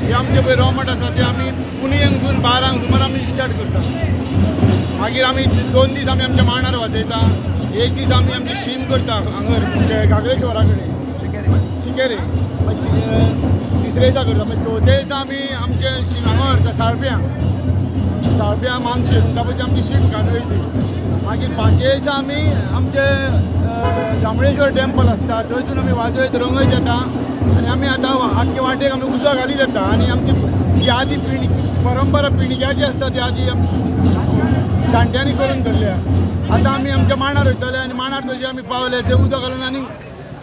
हे आमचे पळय रोमट आसा ते आमी पुनयेंकसून 12 सुमार आमी स्टार्ट करता. मागीर आमी 2 दीस आमी आमच्या मांडार वाजयता. एक दीस आमी आमची शीम करता हांगर गागरेश्वरा कडेन शिकेरी. मागीर तिसरे दिसा करता. मागीर चवथे दिसा आमी आमचे शीम हांगा व्हरता साळप्यां, साळप्यां मानशे म्हणटा पळय ती आमची शीम कांदोळीची. मागीर पांचवे दिसा आमी आमचे जांबळेश्वर टेम्पल आसता थंयसून आमी वाजयत रंगयत येता आनी आमी आतां आख्खे वाटेक आमी उजो घालीत येता. आनी आमची जी आदी पिणी परंपरा पिणग्याची आसता ती आदी जाणट्यांनी करून धरल्या. आतां आमी आमच्या मांडार वयतले आनी मांडार थंय आमी पावले ते उजो घालून आनी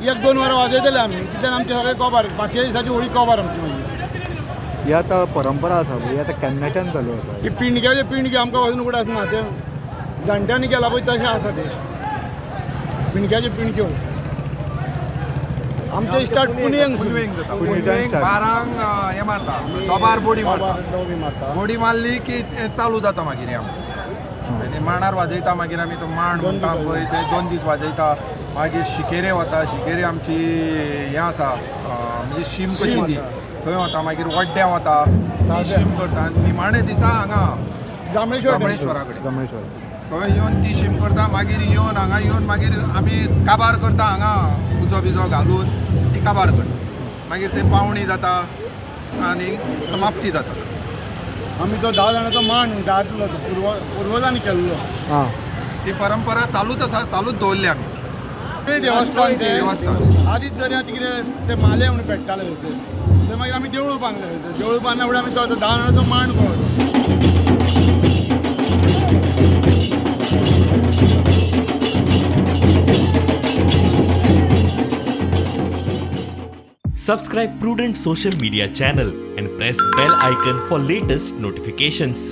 1-2 वरां वाजयतले आमी. तितल्यान आमचे सगळे कोबार पांचवे दिसाची होळी कोबार आमची. मागीर ही आतां परंपरा आसा पळय, ही आतां केन्नाच्यान चालू आसा? ही पिणग्याचे पिणगे आमकां वचून उगडास ना, ते जाणट्यांनी केला पळय तशें आसा ते पिणग्याच्यो पिणक्यो. आमचे स्टार्ट पुनयेंक पुनवेक जाता. पुनवेक पुनवेक start. 12 हें मारता, दोबार बोडी मारता. बोडी मारली की तें चालू जाता मागीर हें आमचें. आनी मांडार वाजयता. मागीर आमी तो मांड म्हणटा पळय ते 2 दीस वाजयता. मागीर शिकेरे वता. शिकेरे आमची हें आसा, म्हणजे शीम कशी ती थंय वता. मागीर वड्ड्यां वता, ती शीम करता. आनी निमाणे दिसा हांगा जांबळेश्वर जांबळेश्वरा कडेन जांबळेश्वर थंय येवन ती शीम करता. मागीर येवन हांगा येवन मागीर आमी काबार करता हांगा, उजो बिजो घालून ती काबार करता. मागीर थंय पावणी जाता आनी समाप्ती जाता. आमी तो 10 जाणांचो मांड म्हणटा आदलो तो पूर्वजांनी केल्लो. आं ती परंपरा चालूच आसा, चालूच दवरल्या आमी. ते देवस्थान ते देवस्थान. आदीच दर्या कितें ते माले म्हणून पेट्टाले थंय ते. मागीर आमी देवूळ बांदले. देवूळ बांदल्या फुडें आमी तो 10 जाणांचो मांड पळयलो. Subscribe Prudent Social Media channel and press bell icon for latest notifications.